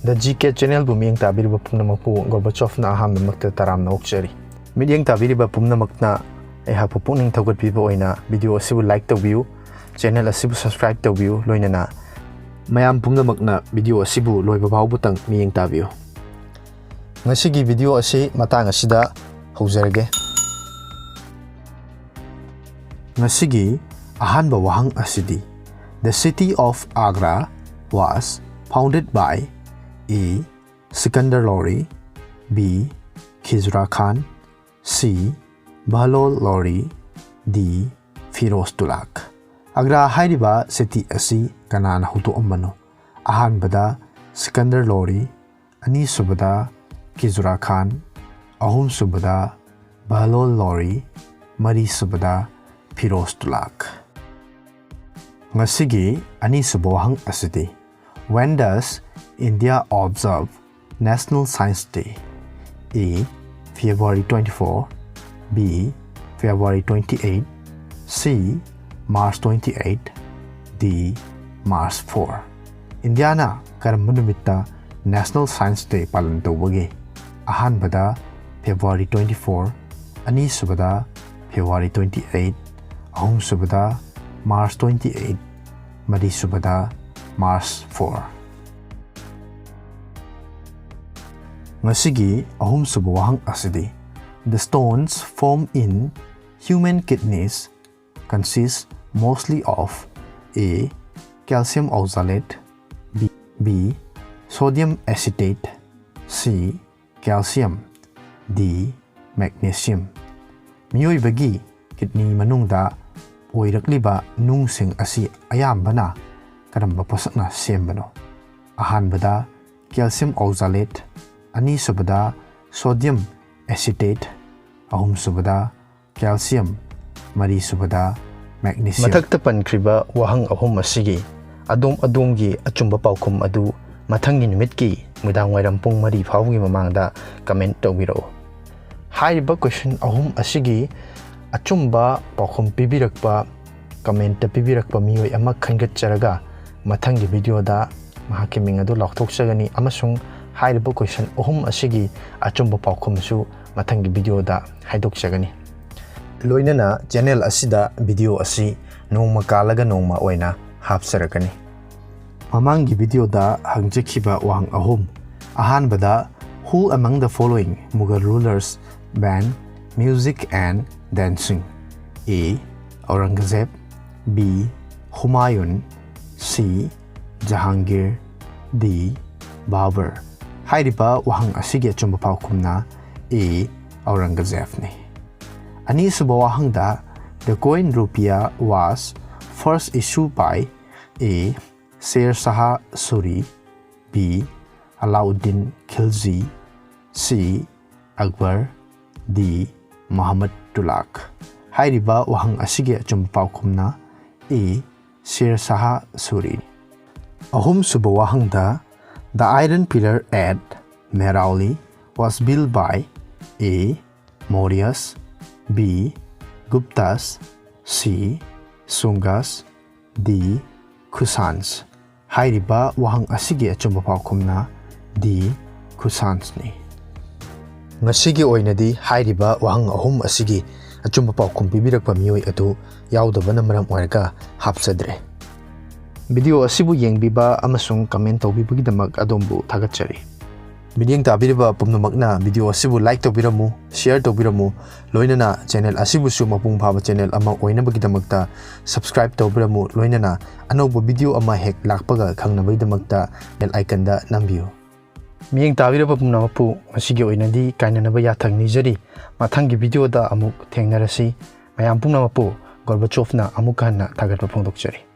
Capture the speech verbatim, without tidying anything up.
The G K Channelꯕꯨ ꯃꯤꯠꯌꯦꯡ ꯇꯥꯕꯤꯔꯤꯕ ꯄꯨꯝꯅꯃꯛꯄꯨ ꯒꯣꯔꯕꯥꯆꯣꯚꯅ ꯑꯍꯥꯟꯕꯃꯛꯇ ꯇꯔꯥꯝꯅ ꯑꯣꯛꯆꯔꯤ꯫ ꯃꯤꯠꯌꯦꯡ ꯇꯥꯕꯤꯔꯤꯕ ꯄꯨꯝꯅꯃꯛꯅ ꯑꯩꯍꯥꯛꯄꯨ ꯄꯨꯛꯅꯤꯡ ꯊꯧꯒꯠꯄꯤꯕ ꯑꯣꯏꯅ video ꯑꯁꯤꯕꯨ like ꯇꯧꯕꯤꯌꯨ, channel ꯑꯁꯤꯕꯨ subscribe ꯇꯧꯕꯤꯌꯨ, ꯂꯣꯏꯅꯅ ꯃꯌꯥꯝ ꯄꯨꯝꯅꯃꯛꯅ video ꯑꯁꯤꯕꯨ ꯂꯣꯏꯕ ꯐꯥꯎꯕꯇꯪ ꯃꯤꯠꯌꯦꯡ ꯇꯥꯕꯤꯌꯨ꯫ ꯉꯁꯤꯒꯤ video ꯑꯁꯤ ꯃꯇꯥꯡ ꯑꯁꯤꯗ ꯍꯧꯖꯔꯒꯦ꯫ ꯉꯁꯤꯒꯤ ꯑꯍꯥꯟꯕ ꯋꯥꯍꯪ ꯑꯁꯤꯗꯤ, The city of Agra was founded by A. Sikandar Lori, B. Khizra Khan, C. Bahlol Lori, D. Firoz Tughlaq꯫ Agra ꯍꯥꯏꯔꯤꯕ city ꯑꯁꯤ ꯀꯅꯥꯅ ꯍꯧꯗꯣꯛꯑꯝꯕꯅꯣ? ꯑꯍꯥꯟꯕꯗ ꯁꯤꯀꯟꯗꯔ ꯂꯣꯔꯤ, ꯑꯅꯤꯁꯨꯕꯗ ꯈꯤꯖꯨꯔꯥ ꯈꯥꯟ, ꯑꯍꯨꯝꯁꯨꯕꯗ ꯕꯍꯂꯣꯜ ꯂꯣꯔꯤ, ꯃꯔꯤꯁꯨꯕꯗ ꯐꯤꯔꯣꯖ ꯇꯨꯒꯂꯛ꯫ ꯉꯁꯤꯒꯤ ꯑꯅꯤꯁꯨꯕ ꯋꯥꯍꯪ ꯑꯁꯤꯗꯤ, When does India observe National Science Day? A. February twenty-four, B. February twenty-eight, C. March twenty-eight, D. March four꯫ ꯏꯟꯗꯤꯌꯥꯅ ꯀꯔꯝꯕ ꯅꯨꯃꯤꯠꯇ National Science Day ꯄꯥꯂꯟ ꯇꯧꯕꯒꯦ? ꯑꯍꯥꯟꯕꯗ February twenty-four, ꯑꯅꯤꯁꯨꯕꯗ February twenty-eight, ꯑꯍꯨꯝꯁꯨꯕꯗ March twenty-eight, ꯃꯔꯤꯁꯨꯕꯗ March four꯫ ꯉꯁꯤꯒꯤ ꯑꯍꯨꯝꯁꯨꯕ ꯋꯥꯍꯪ ꯑꯁꯤꯗꯤ, The stones formed in human kidneys consist mostly of A. Calcium oxalate, B. B. Sodium acetate, C. Calcium, D. Magnesium꯫ ꯃꯤꯑꯣꯏꯕꯒꯤ kidney ꯃꯅꯨꯡꯗ ꯑꯣꯏꯔꯛꯂꯤꯕ ꯅꯨꯡꯁꯤꯡ ꯑꯁꯤ ꯑꯌꯥꯝꯕꯅ ꯀꯔꯝꯕ ꯄꯣꯠꯁꯛꯅ ꯁꯦꯝꯕꯅꯣ? ꯑꯍꯥꯟꯕꯗ calcium oxalate, ꯑꯅꯤꯁꯨꯕꯗ sodium acetate, ꯑꯍꯨꯝꯁꯨꯕꯗ calcium, ꯃꯔꯤꯁꯨꯕꯗ magnesium꯫ ꯃꯊꯛꯇ ꯄꯟꯈ꯭ꯔꯤꯕ ꯋꯥꯍꯪ ꯑꯍꯨꯝ ꯑꯁꯤꯒꯤ ꯑꯗꯣꯝ ꯑꯗꯣꯝꯒꯤ ꯑꯆꯨꯝꯕ ꯄꯥꯎꯈꯨꯝ ꯑꯗꯨ ꯃꯊꯪꯒꯤ ꯅꯨꯃꯤꯠꯀꯤ ꯅꯨꯃꯤꯗꯥꯡꯋꯥꯏꯔꯝ ꯄꯨꯡ ꯃꯔꯤ ꯐꯥꯎꯕꯒꯤ ꯃꯃꯥꯡꯗ comment ꯇꯧꯕꯤꯔꯛꯎ꯫ ꯍꯥꯏꯔꯤꯕ question ꯑꯍꯨꯝ ꯑꯁꯤꯒꯤ ꯑꯆꯨꯝꯕ ꯄꯥꯎꯈꯨꯝ ꯄꯤꯕꯤꯔꯛꯄ, comment ꯄꯤꯕꯤꯔꯛꯄ ꯃꯤꯑꯣꯏ ꯑꯃ ꯈꯟꯒꯠꯆꯔꯒ ꯃꯊꯪꯒꯤ video ꯗ ꯃꯍꯥꯛꯀꯤ ꯃꯤꯡ ꯑꯗꯨ ꯂꯥꯎꯊꯣꯛꯆꯒꯅꯤ ꯑꯃꯁꯨꯡ ꯍꯥꯏꯔꯤꯕ question ꯑꯍꯨꯝ ꯑꯁꯤꯒꯤ ꯑꯆꯨꯝꯕ ꯄꯥꯎꯈꯨꯝꯁꯨ ꯃꯊꯪꯒꯤ video ꯗ ꯍꯥꯏꯗꯣꯛꯆꯒꯅꯤ꯫ ꯂꯣꯏꯅꯅ channel ꯑꯁꯤꯗ video ꯑꯁꯤ ꯅꯣꯡꯃ ꯀꯥꯜꯂꯒ ꯅꯣꯡꯃ ꯑꯣꯏꯅ ꯍꯥꯞꯆꯔꯛꯀꯅꯤ꯫ ꯃꯃꯥꯡꯒꯤ video ꯗ ꯍꯪꯖꯈꯤꯕ ꯋꯥꯍꯪ ꯑꯍꯨꯝ꯫ ꯑꯍꯥꯟꯕꯗ, who among the following Mughal rulers banned music and dancing? A. Aurangzeb, B. Humayun, C. Jahangir, D. Babur꯫ ꯍꯥꯏꯔꯤꯕ ꯋꯥꯍꯪ ꯑꯁꯤꯒꯤ ꯑꯆꯨꯝꯕ ꯄꯥꯎꯈꯨꯝꯅ A. Aurangzeb ꯅꯤ꯫ ꯑꯅꯤꯁꯨꯕ ꯋꯥꯍꯪꯗ, the coin rupiah was first issued by A. Sher Shah Suri, B. Alauddin Khilji, C. Akbar, D. Muhammad Tughlaq꯫ ꯍꯥꯏꯔꯤꯕ ꯋꯥꯍꯪ ꯑꯁꯤꯒꯤ ꯑꯆꯨꯝꯕ ꯄꯥꯎꯈꯨꯝꯅ A. Sher Shah Suri꯫ ꯑꯍꯨꯝꯁꯨꯕ ꯋꯥꯍꯪꯗ, the iron pillar at Mehrauli was built by A. Mauryas, B. Guptas, C. Sungas, D. Kushans꯫ ꯍꯥꯏꯔꯤꯕ ꯋꯥꯍꯪ ꯑꯁꯤꯒꯤ ꯑꯆꯨꯝꯕ ꯄꯥꯎꯈꯨꯝꯅ D. Kushans ꯅꯤ꯫ ꯉꯁꯤꯒꯤ ꯑꯣꯏꯅꯗꯤ ꯍꯥꯏꯔꯤꯕ ꯋꯥꯍꯪ ꯑꯍꯨꯝ ꯑꯁꯤꯒꯤ ꯑꯆꯨꯝꯕ ꯄꯥꯎꯈꯨꯝ ꯄꯤꯕꯤꯔꯛꯄ ꯃꯤꯑꯣꯏ ꯑꯗꯨ ꯌꯥꯎꯗꯕꯅ ꯃꯔꯝ ꯑꯣꯏꯔꯒ ꯍꯥꯞꯆꯗ꯭ꯔꯦ꯫ Video ꯑꯁꯤꯕꯨ ꯌꯦꯡꯕꯤꯕ ꯑꯃꯁꯨꯡ comment ꯇꯧꯕꯤꯕꯒꯤꯗꯃꯛ ꯑꯗꯣꯝꯕꯨ ꯊꯥꯒꯠꯆꯔꯤ꯫ ꯃꯤꯠꯌꯦꯡ ꯇꯥꯕꯤꯔꯤꯕ ꯄꯨꯝꯅꯃꯛꯅ video ꯑꯁꯤꯕꯨ like ꯇꯧꯕꯤꯔꯝꯃꯨ, share ꯇꯧꯕꯤꯔꯝꯃꯨ, ꯂꯣꯏꯅꯅ channel ꯑꯁꯤꯕꯨꯁꯨ ꯃꯄꯨꯡ ꯐꯥꯕ channel ꯑꯃ ꯑꯣꯏꯅꯕꯒꯤꯗꯃꯛꯇ subscribe ꯇꯧꯕꯤꯔꯝꯃꯨ, ꯂꯣꯏꯅꯅ ꯑꯅꯧꯕ video ꯑꯃ ꯍꯦꯛ ꯂꯥꯛꯄꯒ ꯈꯪꯅꯕꯒꯤꯗꯃꯛꯇ bell icon ꯗ ꯅꯝꯕꯤꯌꯨ꯫ ꯃꯤꯠꯌꯦꯡ ꯇꯥꯕꯤꯔꯕ ꯄꯨꯝꯅꯃꯛꯄꯨ ꯉꯁꯤꯒꯤ ꯑꯣꯏꯅꯗꯤ ꯀꯥꯏꯅꯅꯕ ꯌꯥꯊꯪ ꯅꯤꯖꯔꯤ꯫ ꯃꯊꯪꯒꯤ video ꯗ ꯑꯃꯨꯛ ꯊꯦꯡꯅꯔꯁꯤ꯫ ꯃꯌꯥꯝ ꯄꯨꯝꯅꯃꯛꯄꯨ ꯒꯣꯔꯕꯥꯆꯣꯚꯅ ꯑꯃꯨꯛꯀ ꯍꯟꯅ ꯊꯥꯒꯠꯄ ꯐꯣꯡꯗꯣꯛꯆꯔꯤ꯫